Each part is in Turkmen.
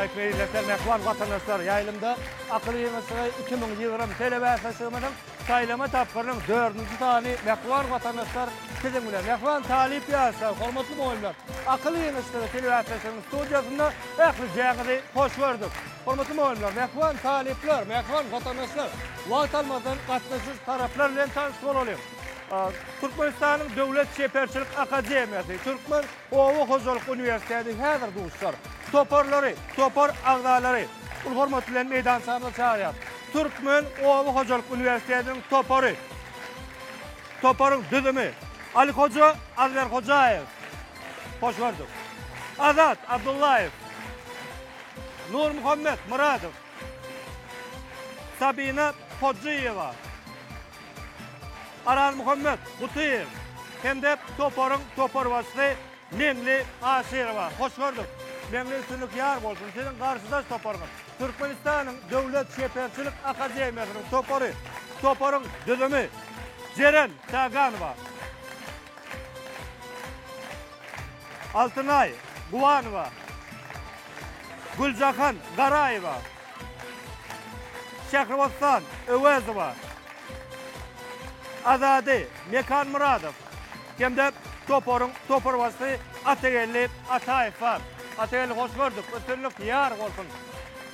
Salowmaleýkim ildeşler, mähriban watandaşlar! Ýaýlymda Akyl giňişligi 2020 telebäsleşigimiziň saýlama tapgyrynyň dördünji sany mähriban watandaşlar siziň bilen. Mähriban talyp ýaşlar, hormatly mugallymlar, Akyl giňişligi telebäsleşiginiň studiýasynda ählijäňizi hoş gördük. Hormatly mugallymlar, mähriban talyplar, mähriban watandaşlar, wagt almazdan gatnaşyjy taraplar bilen tanyş bolalyň. Türkmenistanyň Döwlet çeperçilik akademiýasy, Türkmen oba hojalyk uniwersiteti häzir duşar. Toparlary, topar agzalary uly hormat bilen meýdançamyza çagyrýar. Türkmen oba hojalyk uniwersitetiniň topary. Toparyň düzümi, Alyhoja Azberhojaýew, hoş gördük. Azat Abdullaýew, Nurmuhammet Myradow, Sabina Hojyýewa, Arazmuhammet Gutyýew hem-de toparyň toparbaşysy Meňli Aşyrowa. Hoş gördük. Meňli üstünlik ýar bolsun. Siziň garşydaş toparyňyz Türkmenistanyň Döwlet çeperçilik akademiýasynyň topary. Toparyň düzümi, Jeren Taganowa, Altynaý Guwanowa, Güljahan Garaýewa, Şähribossan Öwezowa, Azady Mekanmyradow hem-de toparyň toparbaşysy Atageldi Ataýew bar. Atageldi hoş gördük, üstünlik ýar bolsun!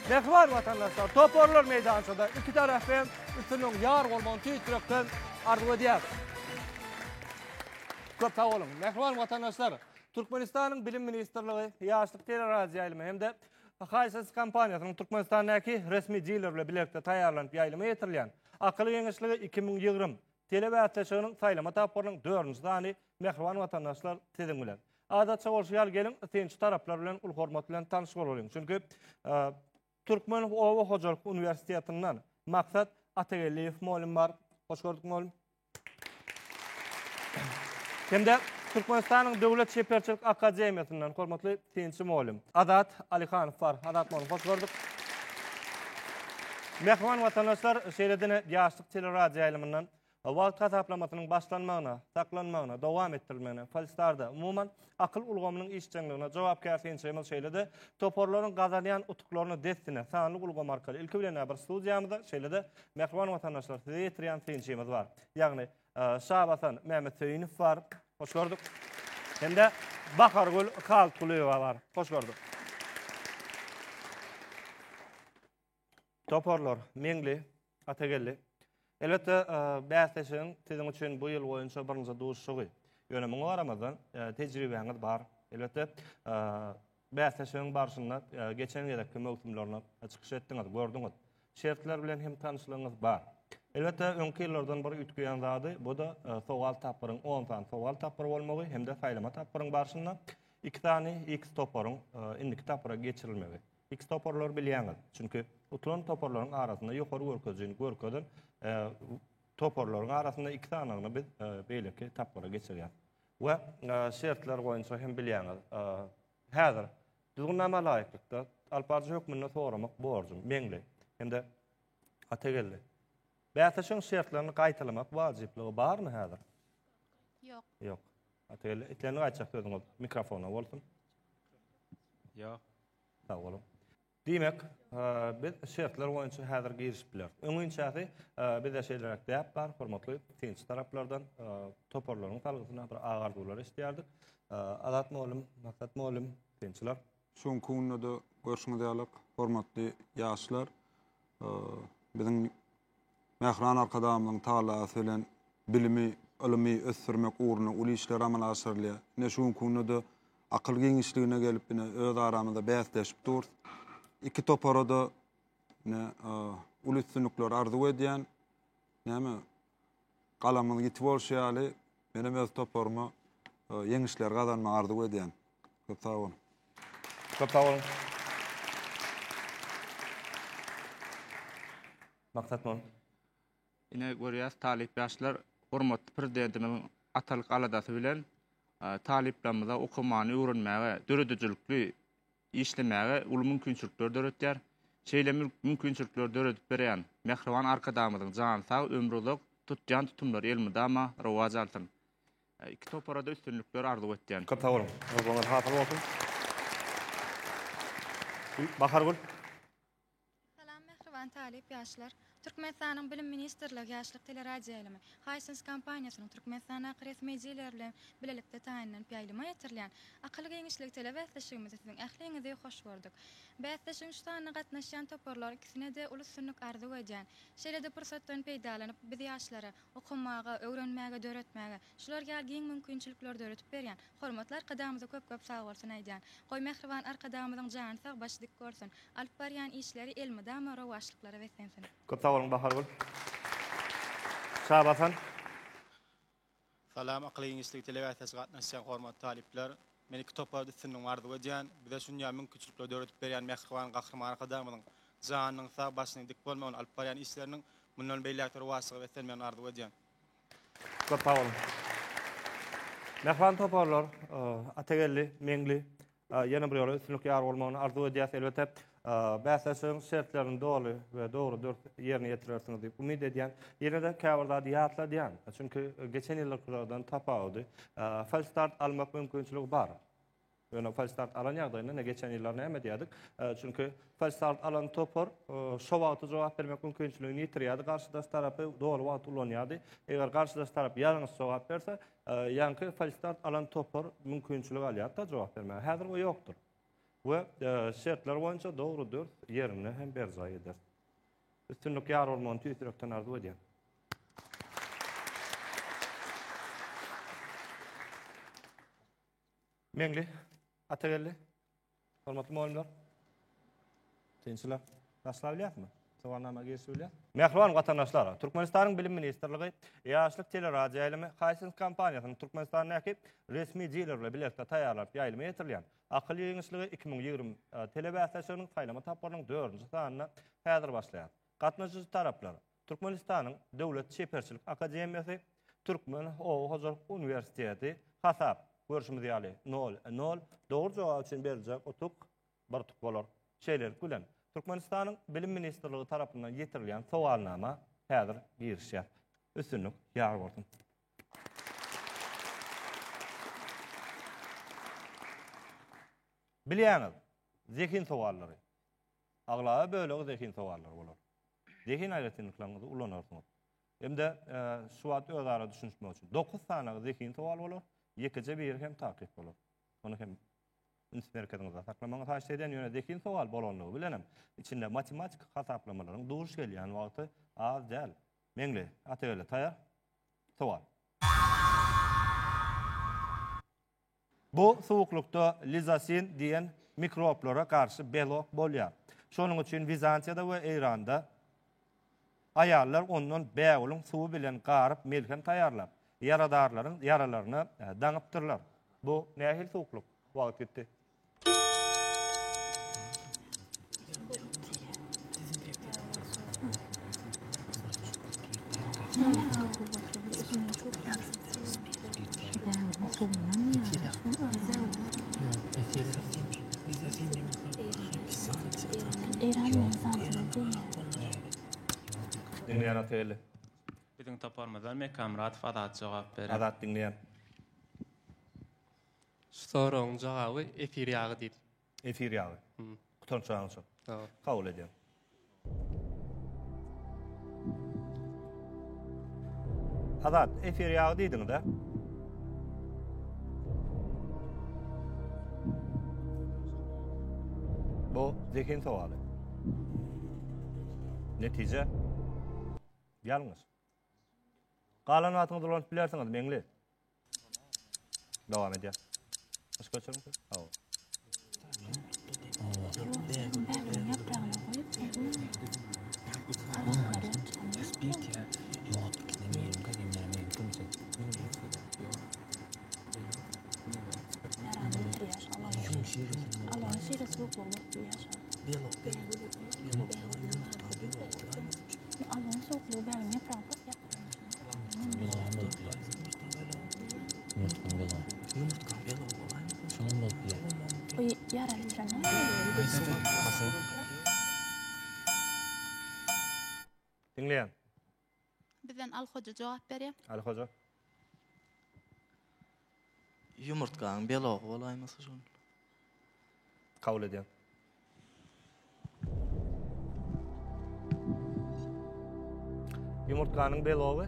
Mähriban watandaşlar, toparlar meýdançada iki tarap hem üstünligiň ýar bolmagyny tüýs ýürekden arzuw edýäris. Köp sag boluň. Mähriban watandaşlar, Türkmenistanyň Bilim ministrligi, Ýaşlyk teleradioýaýlymy hem-de Hisense kompaniýasynyň Türkmenistandaky resmi dileri bilen bilelikde taýýarlanyp ýaýlyma ýetirilýän Akyl giňişligi 2020 telebäsleşiginiň saýlama tapgyrynyň dördünji sany mähriban watandaşlar siziň bilen. Adatça bolşy ýaly geliň synçy taraplar bilen uly hormat bilen tanyş bolalyň. Çünki Türkmen oba hojalyk uniwersitetinden Maksat Atageldiýew mugallym bar. Hoş gördük mugallym. Hem-de Türkmenistanyň Döwlet çeperçilik akademiýasyndan hormatly synçy mugallym Azat Alyhanow bar. Azat mugallym, hoş gördük. Mähriban watandaşlar, şeýle-de Ýaşlyk teleradioýaýlymyndan wagt hasaplamasynyň başlanmagyna, saklanmagyna, dowam etdirilmegine, Falstarda, umuman, akyl ulgamynyň işjeňligine jogapkär synçymyz şeýle-de toparlaryň gazanýan utuklaryny dessine sanly ulgam arkaly ilki bilen-ä bir studiýamyza, şeýle-de mähriban watandaşlar size ýetirýän synçymyz bar. Ýagny Şabasan Mämetsöýünow bar. Hoş gördük. Hem-de Bahargül Haltgulyýewa bar. Hoş gördük. Toparlar, Meňli, Atageldi. Elbetde, bäsleşigiň siziň üçin bu ýyl boýunça birinji duşuşygy. Ýöne muňa garamazdan, tejribäňiz bar. Elbetde, bäsleşigiň barşynda geçen gezekki möwsümlerine çykyş etdiňiz, gördüňiz. Şertler bilen hem tanyşlygyňyz bar. Elbetde, öňki ýyllardan bir üýtgeýän zady, bu-da sowal tapgyryň on sany sowal tapgyry bolmagy hem-de saýlama tapgyryň barşynda iki sany X toparyň indiki tapgyra geçirilmegi. X toparlary bilýäňiz. Çünki utulan toparlaryň arasynda ýokary görkezijini görkezen toparlaryň arasynda iki sanyny biz beýleki tapgyra geçirýäris. We şertler boýunça hem bilýäňiz. Häzir düzgünnama laýyklykda alyp baryjy hökmünde soramak borjum Meňli hem-de Atageldi. Bäsleşigiň şertlerini gaýtalamak wajyplygy barmy häzir? Ýok. Ýok. Atageldi, islendik aýtjak sözüňiz mikrofona bolsun. Ýok. Sag boluň. Diýmek, biz şertler boýunça häzir girişip bileris. Öňinçäsi bizde şeýleräk däp bar, hormatly synçy taraplardan toparlaryň salgysyna bir ak arzuwlar eşidýärdik. Azat mugallym, Maksat mugallym, synçylar. Şu günki günde-de görşüňiz ýaly, hormatly ýaşlar, biziň Mähriban Arkadagymyzyň tagallasy bilen bilimi, ylymy ösdürmek ugrunda uly işler amala aşyrylýar. Ine şu günki günde-de akyl giňişligine gelip ine öz aramyzda bäsleşip durus. Iki topara-da ine uly üstünlikleri arzuw edýän. Näme galamyň ýiti bolşy ýaly menem öz toparyma ýeňişleri gazanmagy arzuw edýän. Köp sag boluň. Köp sag boluň. Maksat mol. Ine görýäs talyp ýaşlar hormatly Prezidentimiziň atalyk aladasy bilen talyplarymyza okamany öwrenmäge, döredijilikli işlemäge uly mümkinçilikler döretýär. Şeýle mümkinçilikleri döredip berýän mähriban Arkadagymyzyň jany sag, ömri uzak, tutýan tutumlary elmydama rowaç alsyn. Iki topara-da üstünlikler arzuw etýän. Köp sag boluň. Arzuwyňyz hasyl bolsun. Bahargül. Salam mähriban talyp ýaşlar! Türkmenistanyň Bilim ministrligi Ýaşlyk teleradioýaýlymy, Hisense kompaniýasynyň Türkmenistandaky resmi dileri bilen bilelikde taýynlanyp ýaýlyma ýetirilýän Akyl giňişligi telebäsleşigimizde siziň ähliňizi hoş gördük. Bäsleşigiň şu sanyna gatnaşýan toparlar ikisine-de uly üstünlik arzuw edýän. Şeýle-de pursatdan peýdalanyp, biz ýaşlara okamaga, öwrenmäge, döretmäge şular ýaly giň mümkinçilikleri döredip berýän Hormatly Arkadagymyza köp-köp sagbolsun aýdýan. Goý mähriban Arkadagymyzyň jany sag, başy dik bolsun. Alyp barýan işleri elmydama rowaçlyklara beslensin. Köp sag boluň Bahargül. Şabasan. Salam Akyl giňişligi telebäsleşige gatnaşýan hormatly talyplar. Men iki toparda üstünligimi arzuw edýän. Bize şunýa mümkinçilikleri döredip berýän mähriban Gahryman Arkadagymyzyň janynyň sag, başynyň dik bolmagyny, alyp barýan işleriniň mundan beýläk-de rowaçlyga beslenmegini arzuw edýän. Köp sag boluň. Mähriban toparlar, Atageldi, Meňli, ýene bir ýola üstünlik ýar bolmagyny arzuw edýäs. Elbetde, bäsleşigiň şertlerini doly we dogry dürs ýerine ýetirersiňiz diýip umyt edýän. Ýene-de käbir zady ýatladýan. Çünki geçen ýylkylardan tapawudy, falstart almak mümkinçiligi bar. Ýöne falstart alan ýagdaýynda ne geçen ýyllar näme edýärdik? Çünki falstart alan topar şo wagty jogap bermek mümkinçiligini ýitirýärdi. Garşydaş tarapy doly wagt ulanýardy. Eger garşydaş tarap ýalňyş jogap berse, ýaňky falstart alan topar mümkinçilik alýardy-da jogap bermäge. Häzir o ýokdur. We şertler boýunça dogry dürs ýerinde hem berjaý eder. Üstünlik ýar bolmagyny tüýs ýürekden arzuw edýän. Meňli, Atageldi, hormatly mugallymlar, synçylar, başlap bilýäsmi? Sowalnama girişip bilýäs. Mähriban watandaşlar, Türkmenistanyň Bilim ministrligi, Ýaşlyk teleradioýaýlymy, Hisense kompaniýasynyň Türkmenistandaky resmi dileri bilen bilelikde taýýarlanyp ýaýlyma ýetirilýän Akyl giňişligi 2020 telebäsleşiginiň saýlama tapgyrynyň dördünji sanyna häzir başlaýar. Gatnaşyjy taraplar, Türkmenistanyň Döwlet çeperçilik akademiýasy, Türkmen oba hojalyk uniwersiteti, hasap, görşümiz ýaly, nol, nol, dogry jogap üçin beriljek utuk bir utuk bolar. Şeýlelik bilen, Türkmenistanyň Bilim ministrligi tarapyndan ýetirilýän sowalnama häzir girişýär. Üstünlik ýar bolsun! Bilýäňiz, zehin sowallary. Aglaba bölegi zehin sowallary bolar. Zehin aýratynlyklaryňyzy ulanarsyňyz. Hem-de şu wagt özara düşünişmek üçin 9 sany zehin sowal bolar, ýekeje biri hem takyk bolar. Ony hem üns merkeziňizde saklamagyňyzy haýyşt edýän, ýöne zehin sowal bolanlygy bilen hem içinde matematiki hasaplamalaryň duş gelýän wagty az däl. Meňli, Atageldi taýar. Sowal. Bu suwuklykda lizosin diýen mikroblara garşy belok bolýar. Şonuň üçin Wizantiýada we Eýranda aýallar ondan bägülüň suwy bilen garyp melhem taýýarlap, ýaradarlaryň ýaralaryna daňypdyrlar. Bu nähili suwuklyk? Wagt gitdi. Diňleýän Atageldi. Biziň toparymyzdan Mekamyradow Azat jogap berer. Azat diňleýän. Şu soragyň jogaby efir ýagy diýip. Efir ýagy. Gutançagyň şo. Kabul edýän. Azat, efir ýagy diýdiňiz-ä? Bu zehin sowaly. Netije ýalňyş. Galan wagtyňyzy ulanyp bilersiňiz, Meňli. Dowam edýär. Yşyk öçüriň siz. Hawa. Diňleýän. Bizden Alyhoja jogap berýär. Alyhoja. Ýumurtganyň belogy bolaýmasa şol. Kabul edýän. Ýumurtganyň belogy.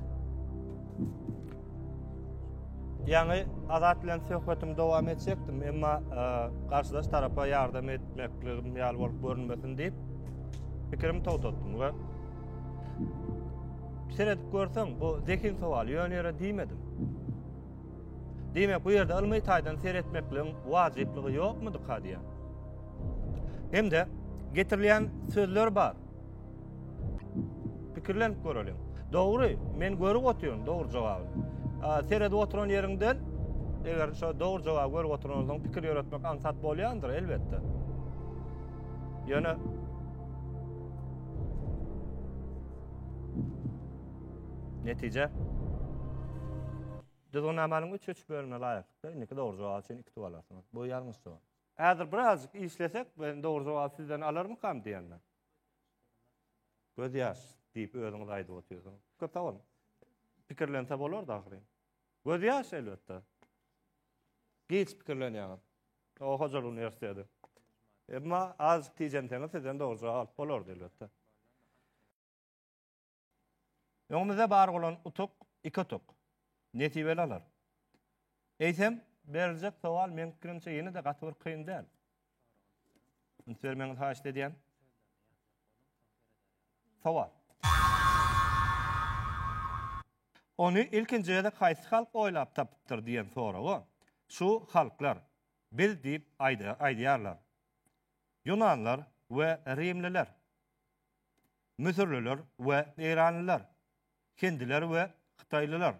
Ýaňy Azat bilen söhbetimi dowam etjekdim, emma e, garşydaş tarapa ýardam etmekligim ýaly bolup görünmesin diýip pikirimi togtatdym we seredip görseň bu zehin sowaly ýöne ýere diýmedim. Diýmek bu ýerde ylmy taýdan seretmekligiň wajyplygy ýokmudyka diýýän. Hem-de getirilýän sözler bar. Pikirlenip göreliň. Dogry, men görüp otyryn dogry jogabyny. Seredip oturan ýeriňden eger şo dogry jogaby görüp oturan bolsaň pikir ýöretmek aňsat bolýandyr elbetde. Ýöne Netije Düzgünnamanyň üç üç bölümine laýyklykda indiki dogry jogap üçin iki tuwal alarsyňyz. Bu ýalňyş jogap. Häzir birazjyk işlesek, men dogry jogaby sizden alarmykam diýende. Göz ýaş diýip özüňiz aýdyp otyrsyňyz. Köp sag boluň. Pikirlense bolardy ahyryn. Göz ýaş elbetde. Giç pikirlenýäňiz. O hojalyk uniwersiteti. Emma azajyk tijenseňiz sizden dogry jogap alyp bolardy elbetde. Öňümizde bar bolan utuk iki utuk. Nesibeli alar. Eýsem, beriljek sowal meň pikirimçe ýene-de gaty bir kyn däl. Üns bermegiňizi haýyşt edýän. Sowal. Ony ilkinji gezek haýsy halk oýlap tapypdyr diýen soraga şu halklar biz diýip aýdýarlar. Ýunanlar we rimliler. Müsürliler we eýranlylar, hindiler we hytaýlylar,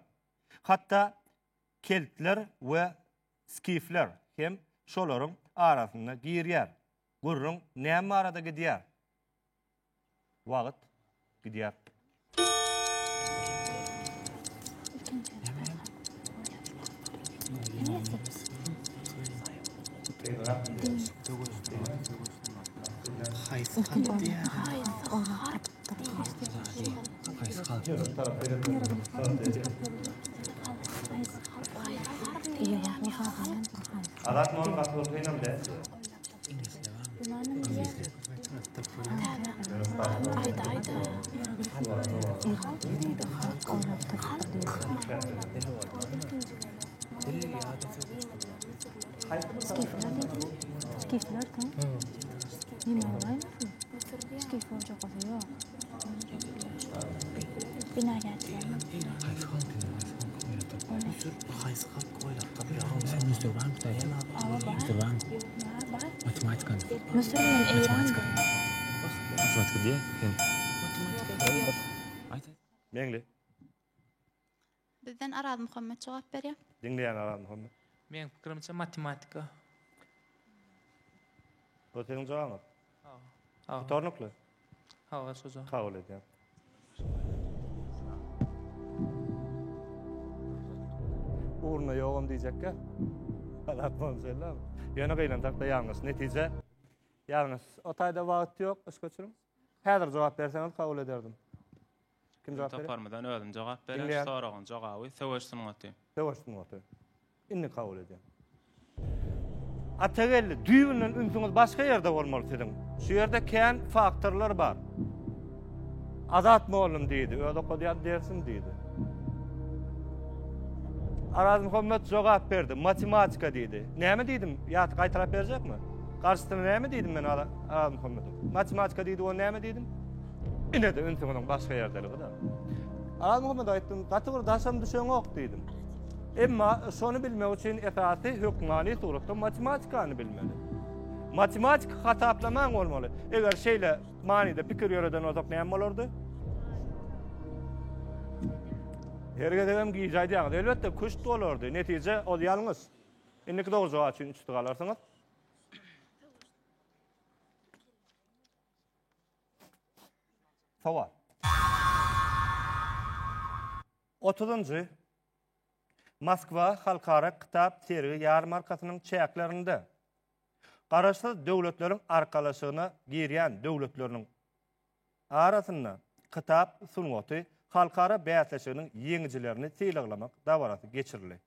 hatda keltler we skifler hem şolaryň arasynda girýär. Gürrüň näme barada gidýär? Wagt gidýär. Azat molla gaty bir kynam däl. Meňli. Bizden Arazmuhammet jogap berýär. Diňleýän Arazmuhammet. Meň pikirimçe matematika. Bu siziň jogabyňyz. Hawa. Gutarnykly. Hawa, şu jogap. Kabul edýän. Ugrunda ýogam diýjekkä. Azat bolsa Ýöne gynansak-da ýalňyş. Netije ýalňyş. O taýda wagt ýok, iş göçüriň. Häzir jogap berseňiz kabul ederdim. Kim jogap berýär? Toparymyzdan özüm jogap berýän. Şu soragyň jogaby söweş sungaty. Söweş sungaty. Indi kabul edýän. Atageldi, düýbünden ünsüňiz başga ýerde bolmaly siziň. Şu ýerde kän faktorlar bar. Azat mugallym diýdi, öz okadýan dersim diýdi. Arazmuhammet jogap berdi, matematika diýdi. Näme diýdim? Ýat gaýtalap berjekmi? Garşysyna näme diýdim men Arazmuhammede? Matematika diýdi, o näme diýdim? Ine-de ünsüňiziň başga ýerdeligi-de. Arazmuhammede aýtdym, gaty bir daşam düşeňok diýdim. Emma şony bilmek üçin esasy hökmany suratda matematikany bilmeli. Matematik hasaplamaň bolmaly. Eger şeýle manyda pikir ýöreden bolsak näme bolardy? Her gezegem gije aýdýaňyz. Elbetde küşt bolardy. Netije ol ýalňyş. Indiki dogry jogap üçin üç utuk alarsyňyz. Sowal. Otuzynjy Moskwa halkara kitap sergi ýarmarkasynyň çäklerinde Garaşsyz Döwletleriň Arkalaşygyna girýän döwletleriniň arasynda kitap sungaty halkara bäsleşiginiň ýeňijilerini sylaglamak dabarasy geçirildi.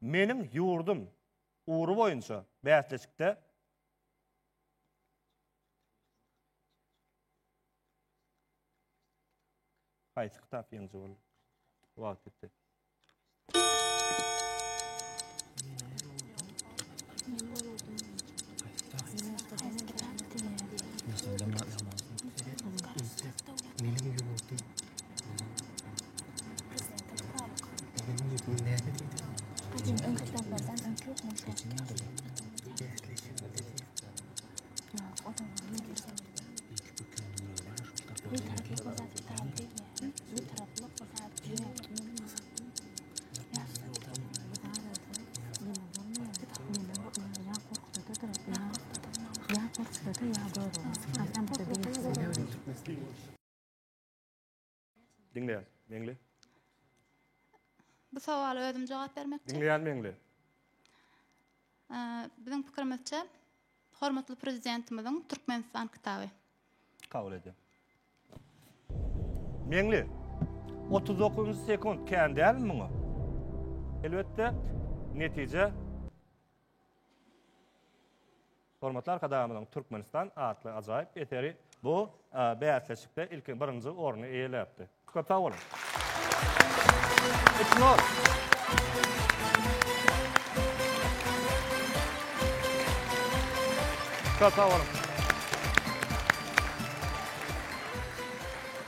Meniň ýurdum ugry boýunça bäsleşikde. Haýsy kitap ýeňiji boldy? Wagt gitdi. Diňleýän, Meňli. Bu sowala özüm jogap bermekçi. Diňleýän Meňli. Biziň pikirimizçe, hormatly Prezidentimiziň Türkmenistan kitaby. Kabul edýän. Meňli, 39 sekunt kän dälmi muňa? Elbetde, netije Hormatly Arkadagymyzyň Türkmenistan atly ajaýyp eseri bu bäsleşikde ilki birinji orny eýeläpdi. Köp sag boluň. Üç nol. Köp sag boluň.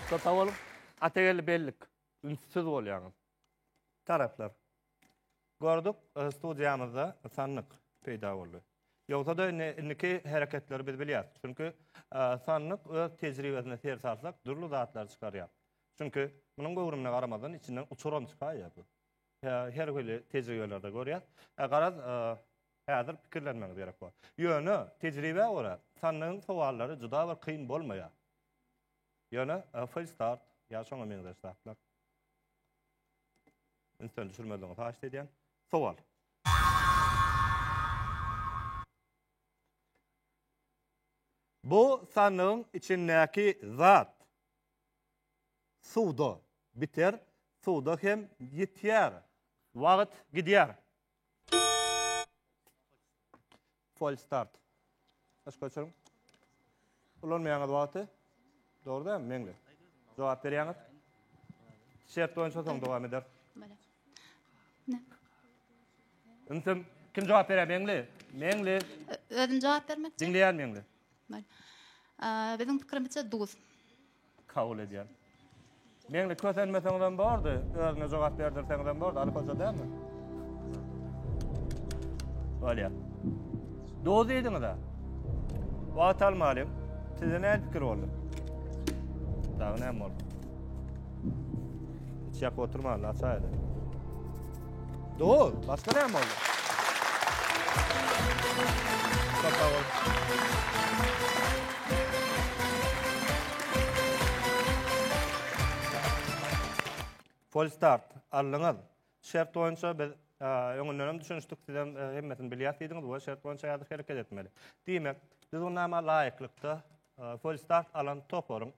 Köp sag boluň. Atageldi bellik. Ünssüz bolýaňyz. Taraplar. Gördük, e, studiýamyzda sandyk peýda boldy. Ýogsa-da indi indiki hereketleri biz bilýäris. Çünki e, sandyk öz tejribesine ser salsak dürli zatlary çykarýar. Çünki munuň göwrümine garamazdan içinden uçuram çykaýýar bu. Her hili tejribelerde görýäs. E, garaz, e, häzir pikirlenmegiňiz gerek bor. Ýöne tejribä görä sandygyň sowallary juda bir kyn bolmaýar. Ýöne e, full start ýa şoňa meňzeş zatlar. Ünsden düşürmezligiňizi haýyşt edýän. Sowal. Bu sandygyň içindäki zat suwda biter, suwda hem ýitýär. Wagt gidýär. Full start. Yşyk öçüriň. Ulanmaýaňyz wagty. Dogry dälmi, Meňli? Jogap berýäňiz. Şert boýunça soň dowam eder. Ünsüm. Kim jogap berýär, Meňli? Meňli. Özüm jogap bermekçi. Diňleýän Meňli. Biziň pikirimizçe duz. Kabul edýän. Meňli kösenmeseňizem bordy, özüne jogap berdirseňizem bordy, Aly Hoja dälmi? Bolýar. Duz diýdiňiz-ä. Wagt almalyň. Sizde nähili pikir boldy? Dagy näme boldy? Hiç ýakyp oturmandy, açaýdy. Duz, başga näme boldy? Köp sag boluň. Full start aldyňyz. Şert boýunça biz öňünden hem düşünişdik, siz hem hemmesini bilýäs diýdiňiz we şert boýunça häzir hereket etmeli. Diýmek, düzgünnama laýyklykda full start alan toparyň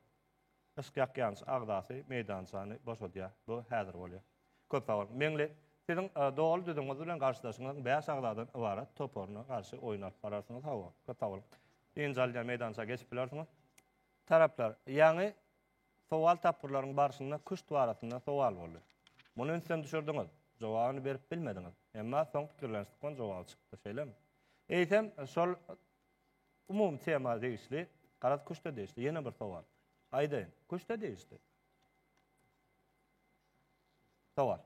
yşk ýakýançy agzasy meýdançany boşadýar. Bu häzir bolýar. Köp sag boluň. Meňli, siziň doly düzümiňiz bilen garşydaşyňyzyň bäş agzadan ybarat toparyna garşy oýun alyp bararsyňyz. Hawa, köp sag boluň. Dynç alynýan meýdança geçip bilersiňiz. Taraplar, ýaňy sowal tapgyrlaryň barşynda küşt barasynda sowal boldy. Muny ünsden düşürdiňiz, jogabyny berip bilmediňiz. Emma soň pikirlenişdikden jogaby çykdy, şeýlemi? Eýsem, şol umumy tema degişli, garaz küşte degişli ýene bir sowal. Aýdaýyn, küşte degişli. Sowal.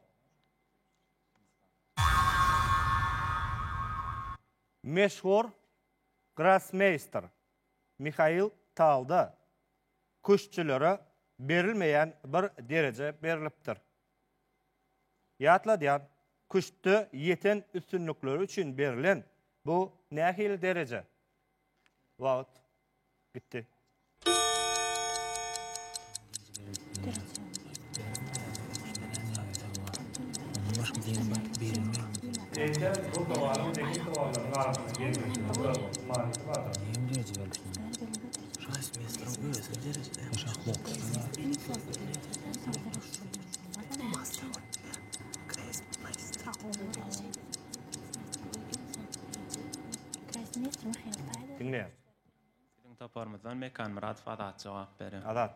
Meşhur grossmeýster Mihail Talda küştçülere berilmeýän bir dereje berlipdir. Ýatladýan, küştde ýeten üstünlikleri üçin berlen bu nähili dereje? Wagt gitdi. Eýsem, bu sowalyň zehin sowallarynyň arasynda gelmeginiň bir manysy bardyr. Diňleýän. Biziň toparymyzdan Mekan Myradow Azat jogap berýär. Azat.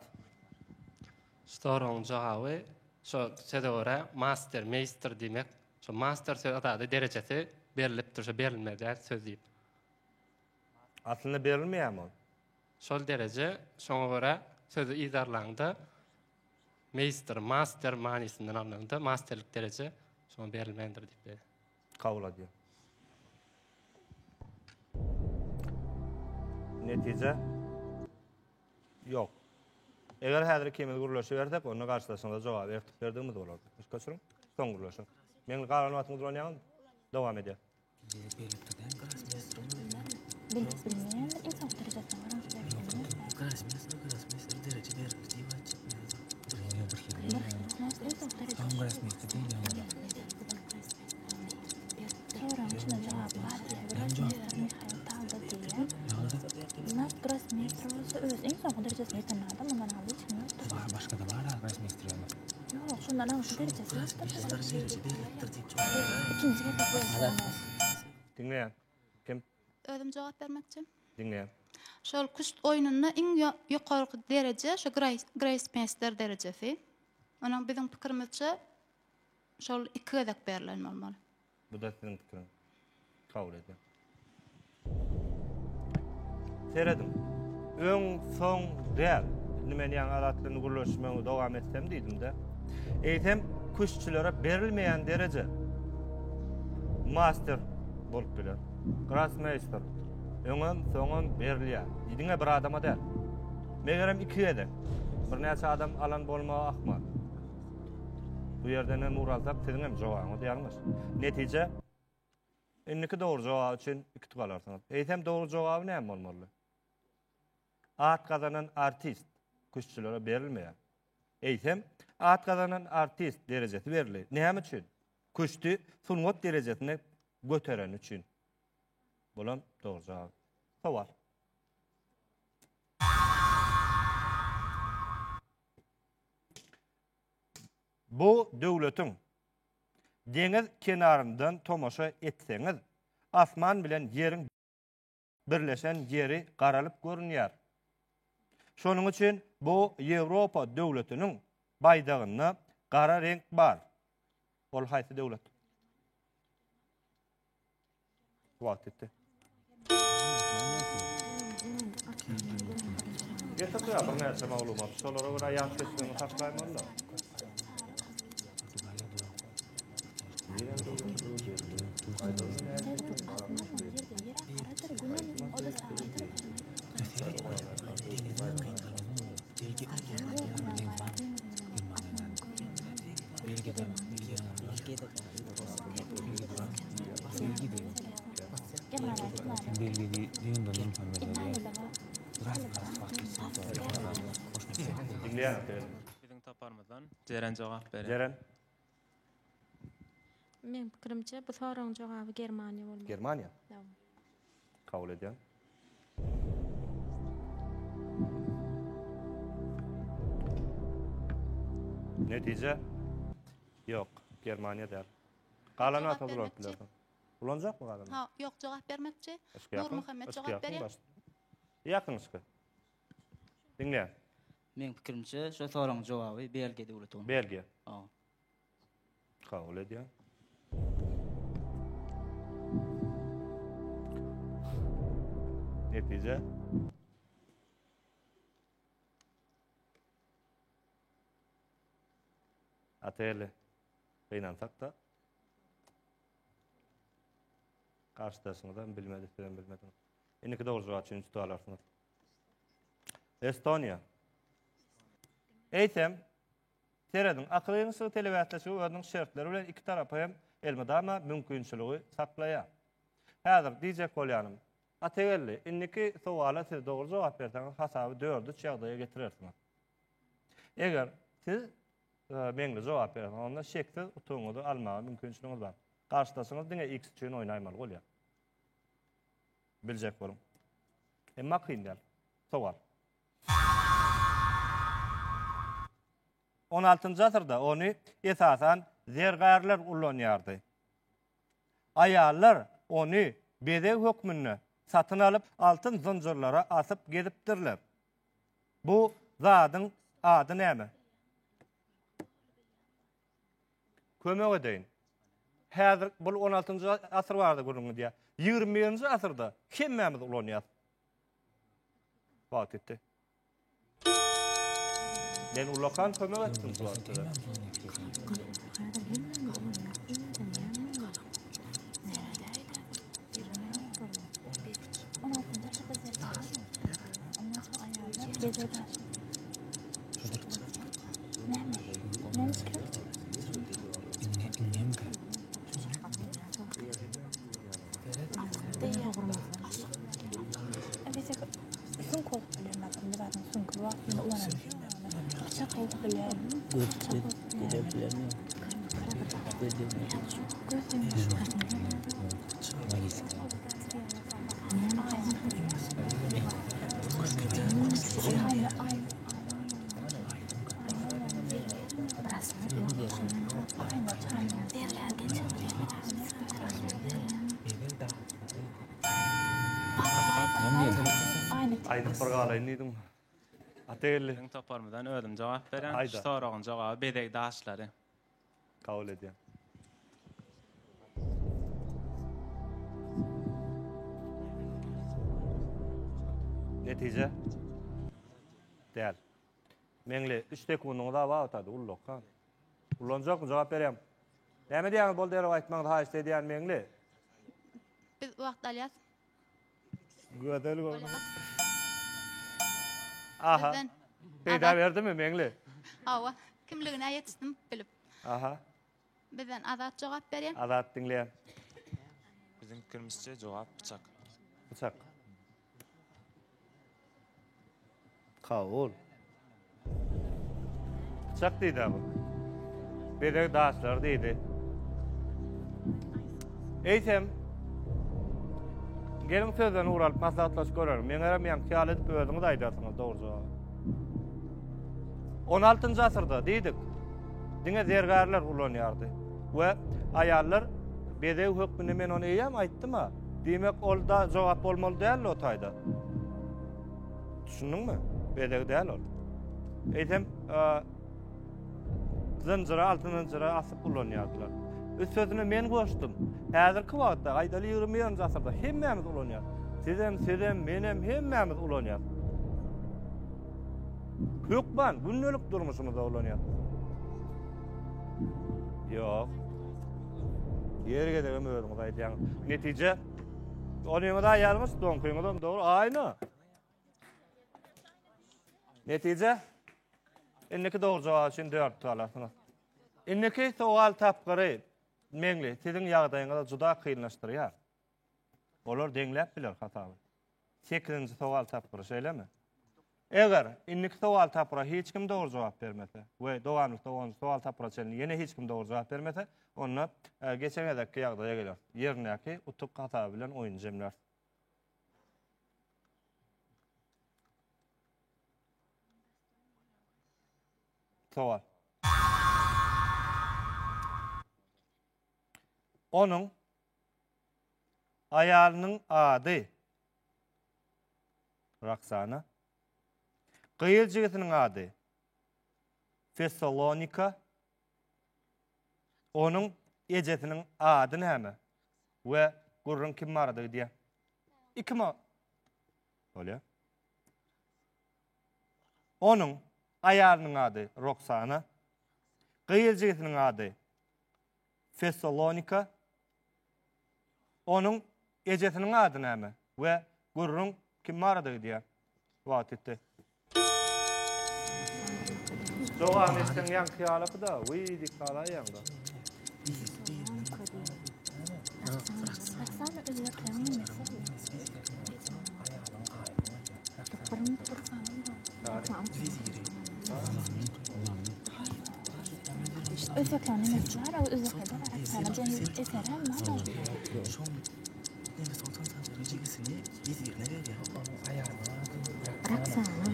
Şu soragyň jogaby şo söze görä master, meýster diýmek. Şo master söz zady derejesi berlipdir, şo berilmeli däl söz diýip. Aslynda berilmeýärmi ol? Şol dereje şoňa görä sözi yzarlaňda meýster, master manysyndan alnanda masterlik dereje şoňa berilmändir diýip berýär. Kabul edýär. Netije ýok. Eger häzir ikimiz gürleşibersek, onda garşydaşyňyza jogaby ertip berdigimiz bolardy. Üns göçüriň, soň gürleşiň. Meň galan wagtyňyzy ulanýaňyzmy? Dowam edýär. Diňleýän. Kim? Özüm jogap bermekçi. Diňleýän. Şol küşt oýnunda iň ýokarky dereje şo Greýsmeýster derejesi. Onuň biziň pikirimizçe şol iki gezek berlen bolmaly. Bu-da siziň pikiriňiz. Kabul edýän. Serediň. Öň, soň däl. Indi men ýaňy Azat bilen gürleşmegi dowam etsem diýdim-de. Eýsem, küştçülere berilmeýän dereje master bolup biler. Grossmeýster. Öňem, soňam berilýär. Diňe bir adama däl. Megerem iki gezek. Birnäçe adam alan bolmagy ahmal. Bu ýerden hem ugur alsak, siziň hem jogabyňyz ýalňyş. Netije, indiki dogry jogap üçin iki utuk alarsyňyz. Eýsem dogry jogaby näme bolmaly? At gazanan artist küştçülere berilmeýär. Eýsem, at gazanan artist derejesi berildi. Näme üçin? Küşti sungat derejesine götereni üçin. Bulam dogry jogap. Sowal. Bu döwletiň deňiz kenaryndan tomaşa etseňiz, asman bilen ýeriň birleşen ýeri garalyp görünýär. Şonuň üçin bu Ýewropa döwletiniň baýdagynda gara reňk bar. Ol haýsy döwlet? Wagt ýetdi. Getirdi ya birnäçe maglumat. Şolara görä ýat geçmegiňi saklaýmaly-da. Biziň toparymyzdan Jeren jogap berýär. Jeren. Meň pikirimçe bu soragyň jogaby Germaniýa bolmaly. Germaniýa? Kabul edýän. Netije? Ýok, Germaniýa däl. Galan wagty ulanyp bilersiň. Ulanjakmy galan? Ha, ýok, jogap bermekçi. Nurmuhammet jogap berýär. Ýakyn yşky. Diňleýän. Meň pikirimçe, şo soragyň jogaby Belgiýa döwleti bolmaly. Belgiýa. Hawa. Kabul edýän. Netije. Ateli. Gynansak-da. Garşydaşyňyzam bilmedi, sizem bilmediňiz. Indiki dogry jogap üçin üç alarsyňyz. Estoniýa. Eýsem, serediň, akyl ýygynyşygy telebäsleşigi özüniň şertleri bilen iki tarapa hem elmydama mümkinçiligi saklaýar. Häzir diýjek bolýanym, Atageldi, indiki sowala siz dogry jogap berseňiz, hasaby dörde üç ýagdaýa getirersiňiz. Eger siz Meňli jogap berseňiz, onda şeksiz utugyňyzy almaga mümkinçiligiňiz bar. Garşydaşyňyz diňe X üçin oýnaýmaly bolýar. Biljek boluň. Emma kyn däl. Sowal. On altynjy asyrda ony esasan zergärler ulanýardy. Aýallar ony bezeg hökmünde satyn alyp, altyn zynjyrlara asyp gezipdirler. Bu zadyň ady näme? Kömek edeýin. Häzir bul on altynjy asyr barada gürrüň gidýär. 21-nji asyrda hemmämiz ulanýas. Wagt ýetdi. Men ullakan kömek etdim şu wagt size. Aýdyp bir galaýyn diýdim. Ata geldi. Biziň toparymyzdan özüm jogap berýän. Şu soragyň jogaby bezeg daşlary. Kabul edýän. Netije? Däl. Meňli, 3 sekundyňyz bar otady, ullakan. Ulanjakmy, jogap berýän. Näme diýýäňiz, bol derrew aýtmagyňyzy haýyşt edýän Meňli. Biz wagt alýas. Gözel görünüyor. Aha. Peýda berdimi Meňli? Hawa, kimligine ýetişdim bilip. Aha. Bizden Azat jogap berýär. Azat diňleýän. Biziň pikirimizçe jogap pyçak. Pyçak. Kabul. Pyçak diýdi bu. Bezeg daşlary diýdi. Eýsem, geliň sözden ugur alyp maslahatlaşyp göreliň. Meňerem ýaňky ýaly edip özüňiz aýdarsyňyz dogry jogaby. 16-njy asyrda diýdik. Diňe zergärler ulanýardy we aýallar bezeg hökmünde men ony eýýäm aýtdym-a. Diýmek, ol da jogap bolmaly däldi o taýda. Düşündiňmi? Bezeg däl ol. Eýsem, zynjyra, altyn zynjyra asyp ulanýardylar. Üstesine men goşdum. Häzirki wagtda, aýdaly 21-nji asyrda hemmämiz ulanýarys. Sizem, sizem, menem hemmämiz ulanýarys. Hökman gündelik durmuşymyzda ulanýarys. Ýok. Ýer gezegem özüňiz aýdýaňyz. Netije Onyňyz aýalmyş, doňkyňyzam dogry. Aýna. Netije Indiki dogry jogap üçin 4 alarsyňyz. Indiki sowal tapgyry Meňli, siziň ýagdaýyňyzy juda kynlaşdyrýar. Olar deňläp biler hasaby. Sekizinji sowal tapgyry, şeýlemi? Eger indiki sowal tapgyra hiç kim dogry jogap bermese we dowamlykda onunjy sowal tapgyra çenli ýene hiç kim dogry jogap bermese, onda e, geçen gezekki ýagdaýa geleris. Ýerindäki utuk hasaby bilen oýny jemläris. Sowal. Onuň aýalynyň ady Roksana. Gyz jigisiniň ady Fessalonika. Onuň ejesiniň ady näme? We gürrüň kim barada gidýär? Iki ma Bolýar. Onuň aýalynyň ady Roksana. Gyz jigisiniň ady Fessalonika. Onuň ejesiniň ady näme we gürrüň kim barada gidýär? Wagt ýetdi. Dowam etseň ýaňky ýalyky-da, wiý diýip galaýýaň-da. Özbeklerin nemesi bar, o özbeklerde bar. Aksana diýen eser hem bar. Roksana.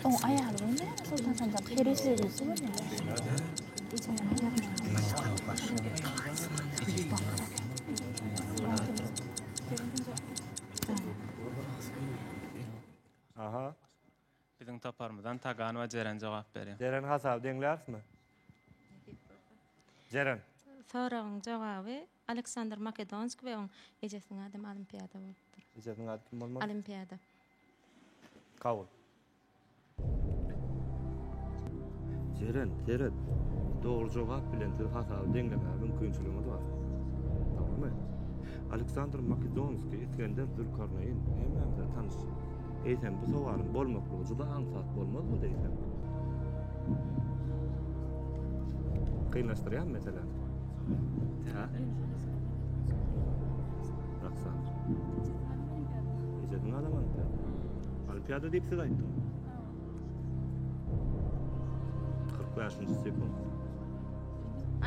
Oň aýaly bolmaýarmy Soltan Sanjar? Peri serisi bolýar. Aha. Biziň toparymyzdan Taganowa Jeren jogap berýär. Jeren hasaby deňlärismi? Jeren. Soragyň jogaby Aleksandr Makedonskiý we oň ejesiniň adam Olimpiada bolupdyr. Ejesiniň ady kim bolmaly? Olimpiada. Kabul. Jeren, seret. Dogry jogap bilen siz hasaby deňlemäge mümkinçiligiňiz bar. Dogrumy? Aleksandr Makedonskiý, Isgender Zülkarneýn hemmämize tanyş. Eýsem, bu sowalyň bolmaklygy juda aňsat bolmazmydy eýsem? Kynlaşdyrýarmy meseläni? Hä? Roksana. Ejesiniň adam Olimpiada. Olimpiada diýip siz aýtdyňyz. 45-nji sekunt.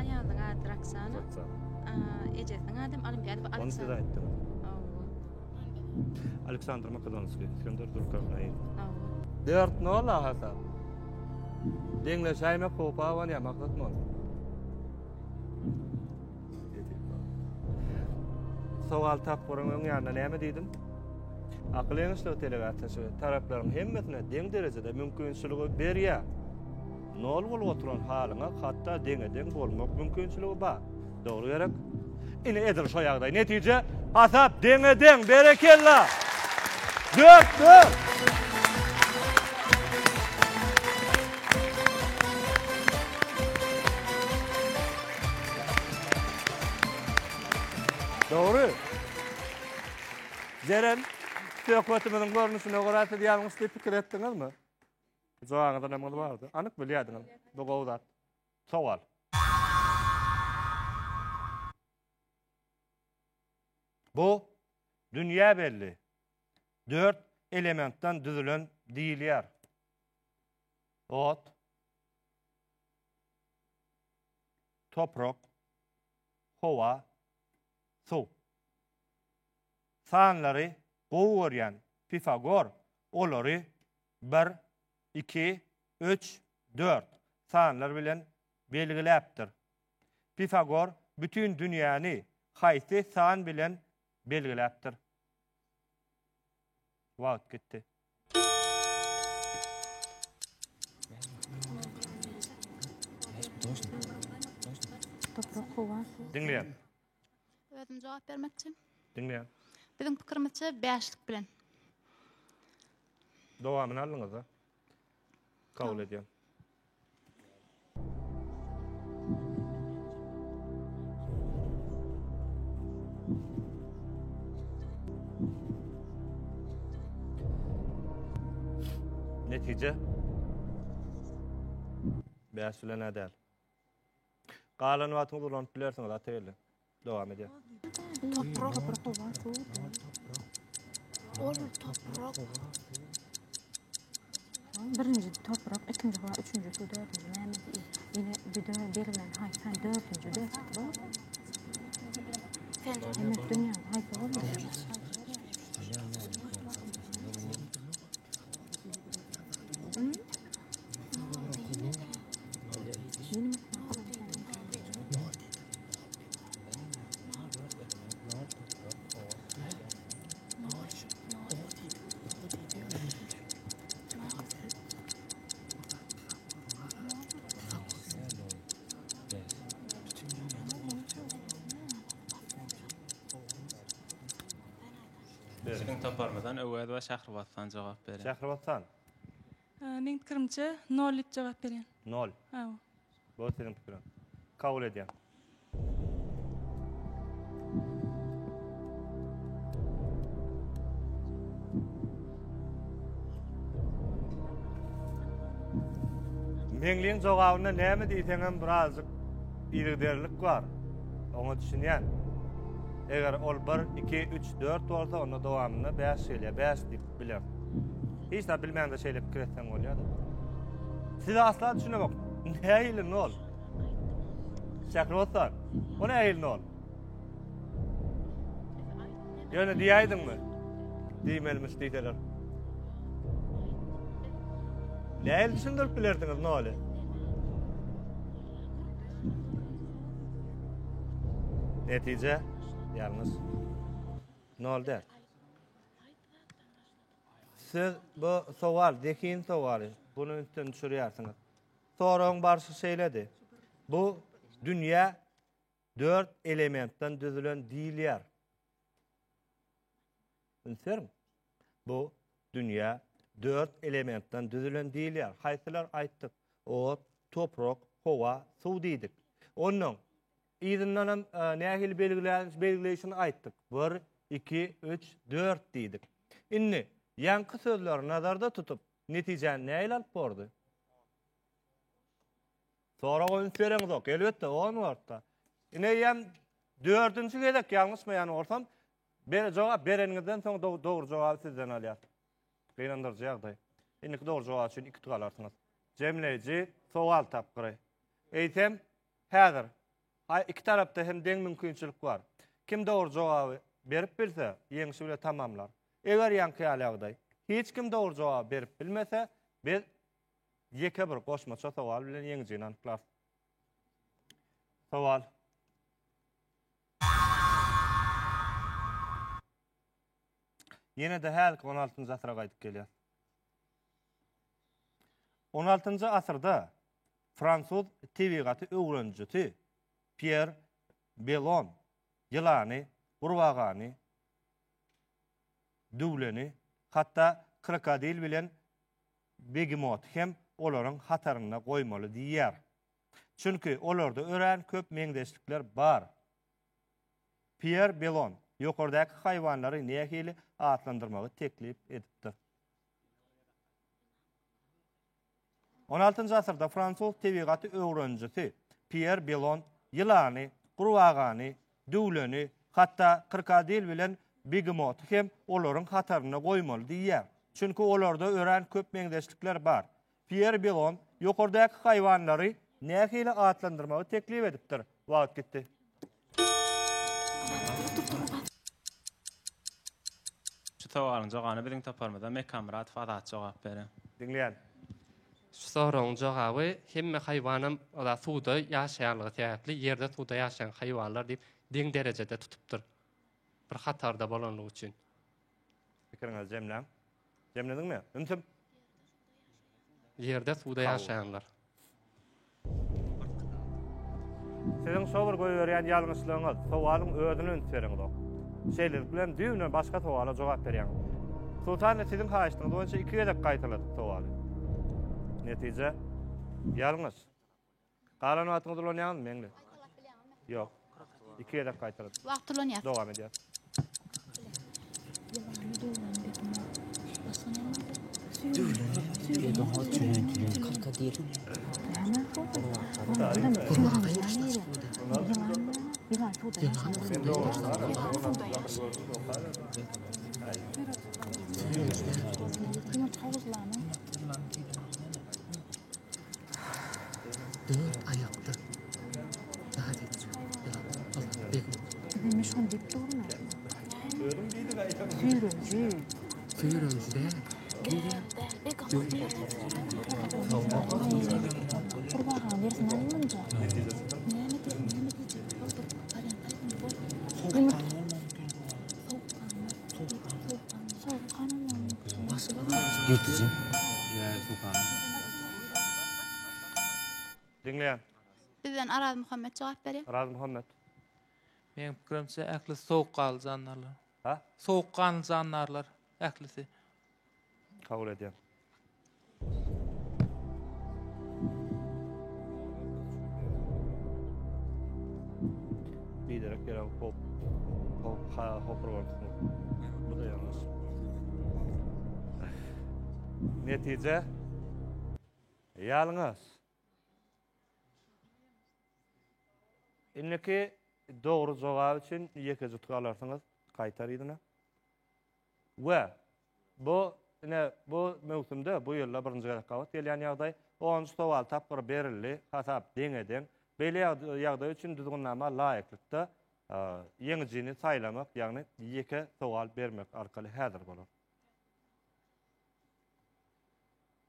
Aýalynyň ady Roksana. Roksana. Ejesiniň ady Olimpiada. Ony siz aýtdyňyz. Aleksandr Makedonskiý, Isgender Zülkarnaýn. 4-0 hasap. Deňleşäýmek howpy abanýar, maksat mol. Sowal tapgyryň öň ýanynda näme diýdim? Akyl ýeňişligi telebäsleşigi taraplaryň hemmesine deň derejede mümkinçiligi berýär. Nol bolup oturan halyňa hatda deňe-deň bolmak mümkinçiligi bar. Dogry gerek? Ine edil şo ýagdaý. Netije hasap deňe-deň. Berekella! 4-4. Dogry. Jeren, söhbetimiziň görnüşine görä siz ýalňyş diýip pikir etdiňizmi? Jogabyňyzda näme bardy? Anyk bilýärdiňiz. Bu gowy zat. Sowal. Bu dünýä belli dört elementden düzülen diýilýär. Ot, toprak, howa, suw. Sanlary gowy görýän Pifagor olary bir, iki, üç, dört sanlar bilen belgiläpdir. Pifagor bütin dünýäni haýsy san bilen belgiläpdir? Wagt gitdi. Toprak howa suw. Diňleýän. Özüm jogap bermekçi. Diňleýän. Biziň pikirimizçe bäşlik bilen. Dowamyny aldyňyz-da. Kabul edýän. Netije 5 bilen däl. Galan wagtyňyzy ulanyp bilersiňiz Atageldi. Dowam edýär. Toprak. Ol toprak. Birinji toprak, ikinji howa, üçünji suw, dördünji näme? Ýene bir belgilän haýsy san dördünji dört bor. Demek dünýäde haýsy bolmaly? Biziň toparymyzdan Öwezowa Şähribathan jogap berýär. Şähribathan. Meň pikirimçe nol diýip jogap berýän. Nol. Hawa. Bu siziň pikiriňiz. Kabul edýän. Meňliň jogabynda näme diýseňem birazjyk yzygiderlilik bar. Oňa düşünýän. Eger ol 1, 2, 3, 4 bolsa, onda dowamynda 5 gelýär. 5 diýip biler. Hiç zat bilmände şeýle pikir etseň bolýar-da. Size asla düşünemok. Nähili nol? Şähribossar, o nähili nol? Ýöne diýäýdiňmi? Diýmelimiş diýseler. Nähili düşündirip bilerdiňiz noly? Netije ýalňyş. Nol däl. Siz bu sowal zehin sowaly. Buny ünsden düşürýärsiňiz. Soragyň barşy şeýledi. Bu dünýä dört elementden düzülen diýilýär. Üns beriň. Bu dünýä dört elementden düzülen diýilýär. Haýsylar aýtdyk? Ot, toprak, howa, suw diýdik. Ondan yzyndanam e, nähili belgileýşini aýtdyk. 1, 2, 3, 4 diýdik. Indi ýaňky sözleri nazarda tutup, netijäni nähili alyp bordy? Soraga üns bereňzok. Elbetde, on wagtda. Ine eýýäm dördünji gezek ýalňyşmaýan bolsam, ber jogap bereniňizden soň dogry jogaby sizden alýar. Gynandyryjy ýagdaý. Indiki dogry jogap üçin iki utuk alarsyňyz. Jemleýji sowal tapgyry. Eýsem, häzir iki tarapda hem deň mümkinçilik bar. Kim dogry jogaby berip bilse, ýeňşi bile tamamlar. Eger ýaňky ýaly ýagdaý, hiç kim dogry jogaby berip bilmese, biz Ýeke bir goşmaça sowal bilen ýeňijini anyklarys. Sowal. Ýene-de hälki 16-njy asyra gaýdyp gelýär. 16-njy asyrda fransuz tebigaty öwrenijisi Pýer Belon ýylany, gurbagany, düwleni, hatda krokodil bilen Begemoty hem olaryň hatarynda goýmaly diýýär. Çünki olarda örän köp meňzeşlikler bar. Pýer Belon ýokardaky haýwanlary nähili atlandyrmagy teklip edipdir? On altynjy asyrda fransuz tebigaty öwrenijisi Pýer Belon ýylany, gurbagany, düwleni, hatda krokodil bilen begemoty hem olaryň hatarynda goýmaly diýýär. Çünki olarda örän köp meňzeşlikler bar. Pýer Belon ýokardaky haýwanlary nähili atlandyrmagy teklip edipdir? Wagt gitdi. Şu sowalyň jogabyna biziň toparymyzda Mekanmyradow Azat jogap berer. Diňleýän. Şu soragyň jogaby hemme haýwanam suwda ýaşaýanlygy sebäpli ýerde suwda ýaşaýan haýwanlar diýip deň derejede tutupdyr. Bir hatarda bolanlygy üçin. Pikiriňizi jemläň. Jemlediňmi? Ümsüm. Ýerde suwda ýaşaýanlar. Siziň şo bir goýberýän ýalňyşlygyňyz, sowalyň özüne üns bereňzok. Şeýlelik bilen düýbünden başga sowala jogap berýäňiz. Hususan-da siziň haýyştyňyz boýunça iki gezek gaýtaladyk sowaly. Netije ýalňyş. Galan wagtyňyzy ulanýaňyzmy, Meňli? Ýok. Iki gezek gaýtaladyk. Wagt ulanýas. Dowam edýäs. Dört aýakda zat etjek. Neme şony diýip durun. Süýrenji. Süýrenji däl. Gurbagany bersin alyň munja. Näme diýip, näme diýjek? Bol bir wariant aýdyň bol. Ýyrtyjy. Diňleýän. Bizden Arazmuhammet jogap berýär. Arazmuhammet. Meň pikirimçe ählisi sowukganly jandarlar. Ha? Sowukganly jandarlar ählisi. Kabul edýän. Biderek ýere hop hop ha hopur bolupsyň. Bu da ýalňyş. Netije ýalňyş. Indiki dogry jogap üçin ýekeje utuk alarsyňyz. Gaýtar yzyna. We bu ine bu möwsümde bu ýylda birinji gezek gabat gelýän ýagdaý. Onunjy sowal tapgyry berildi. Hasap deňe-deň. Beýle ýagdaý üçin düzgünnama laýyklykda ýeňijini saýlamak, ýagny ýeke sowal bermek arkaly häzir bolar.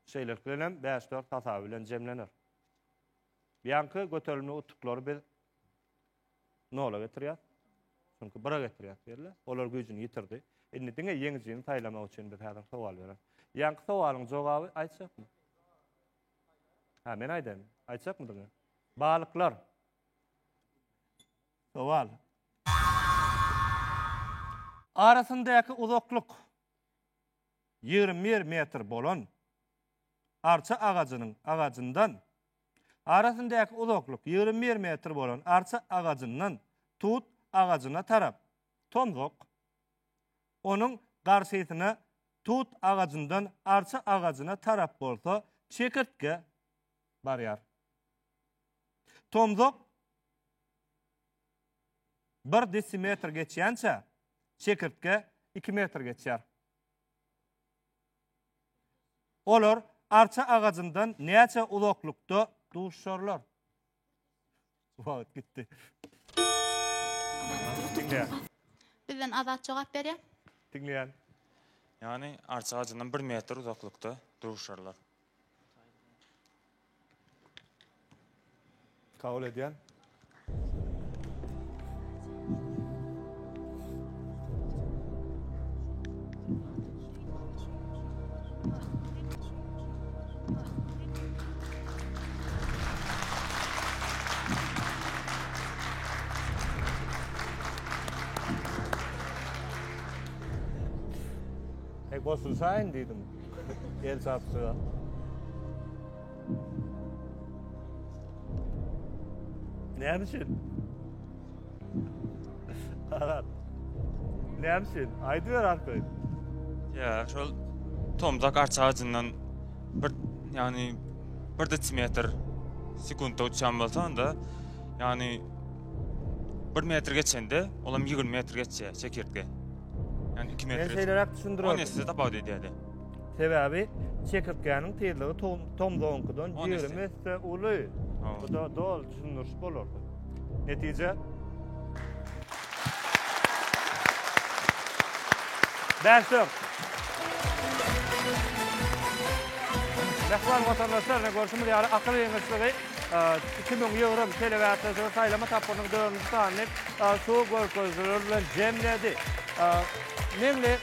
Şeýlelik bilen hem 5-4 hasaby bilen jemlener. Ýaňky göterimli utuklary biz nola getirýär. Çünki bire getirýär diýerler. Olar güýjüni ýitirdi. Indi diňe ýeňijini saýlamak üçin biz häzir sowal bereris. Ýaňky sowalyň jogaby aýtjakmy? Ha, men aýdaýyn. Aýtjakmy diňe? Balyklar. Sowal. Arasyndaky uzaklyk 21 metr bolan arça agajynyň agajyndan arasyndaky uzaklyk 21 metr bolan arça agajyndan tut agajyna tarap tomzak, onuň garşysyna tut agajyndan arça agajyna tarap bolsa çekirtge barýar. Tomzak bir desimetr geçýänçä, çekirtge iki metr geçýär. Olar arça agajyndan näçe uzaklykda duşarlar? Wagt gitdi. Diňleýän. Bizden Azat jogap berýär. Diňleýän. Ýagny arça agajyndan bir metr uzaklykda duşarlar. Kabul edýän. Hey, goşulşaýyn diýdim. El çarpyşyga. Näme üçin? Arat. Näme üçin? Aýdyber arkaýyn. Ýa, şol tomzak arça agajyndan bir, ýagny bir desimetr sekuntda uçýan bolsa, onda ýagny bir metr geçende, olam 20 metr geçýär çekirtge. Ýagny 2 metr. Men şeýleräk düşündirerdim. 10 esse tapawut edýär-de. Sebäbi çekirtgäniň tizligi tomzagyňkydan 20 esse uly. Bu da doly düşündiriş bolardy. Netije Bäş-dört. Mähriban watandaşlar, ine görşümiz ýaly akyl giňişligi 2020 telebäsleşigi saýlama tapgyrynyň dördünji sanyny şu görkezijiler bilen jemledi. Meňli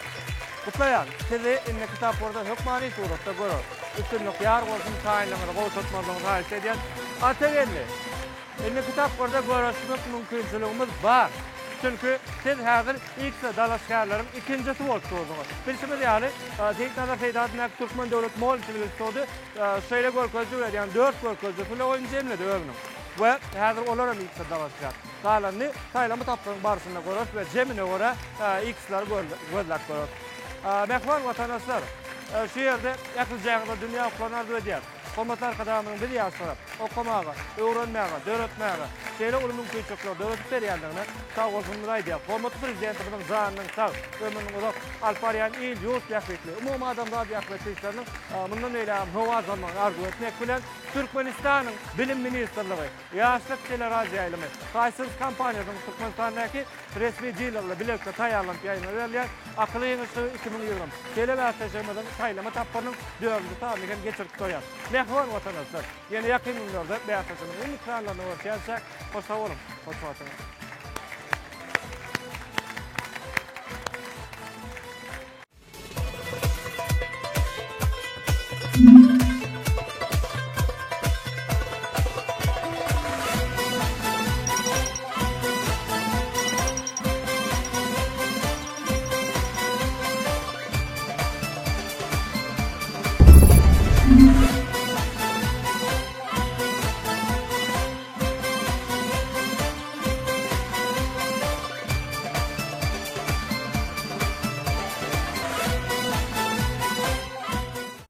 Gutlaýan! Sizi indiki tapgyrda hökmany suratda göreris. Üstünlik ýar bolsun, taýynlygyňyzy gowşatmazlygyňyzy haýyşt edýän. Atageldi! Indiki tapgyrda görüşmek mümkinçiligimiz bar. Çünki siz häzir X dalaşgärleriň ikinjisi bolup durduňyz. Bilşimiz ýaly, Seýitnazar Seýdi adyndaky Türkmen döwlet mugallymçylyk instituty şeýle görkeziji berýän dört görkezijisi bilen oýny jemledi özüniň. We häzir olar hem X dalaşgär. Galanyny saýlama tapgyryň barşynda göreris we jemine görä X-leri gözläp göreris. Mähriban watandaşlar, şu ýerde ählijäňize dünýä uklaryny arzuw edýäris. Hormatly Arkadagymyzyň biz ýaşlara okamaga, öwrenmäge, döretmäge şeýle uly mümkinçilikleri döredip berýändigine sagbolsunymyzy aýdýarys. Hormatly Prezidentimiziň janynyň sag, ömrüniň uzak, alyp barýan il-ýurt bähbitli, umumadamzat bähbitli işleriniň mundan beýlägem rowaç almagyny arzuw etmek bilen, Türkmenistanyň Bilim ministrligi, Ýaşlyk teleradioýaýlymy Hisense kompaniýasynyň Türkmenistandaky resmi dileri bilen bilelikde taýýarlanyp ýaýlyma berilýän Akyl giňişligi 2020 telebäsleşigimiziň saýlama tapgyrynyň dördünji sanyny hem geçirip durýar. Mähriban watandaşlar, ýene ýakyn günlerde bäsleşigimiziň iň ekranlarynda görüşýänçäk, hoş sag boluň, hoş wagtyňyz!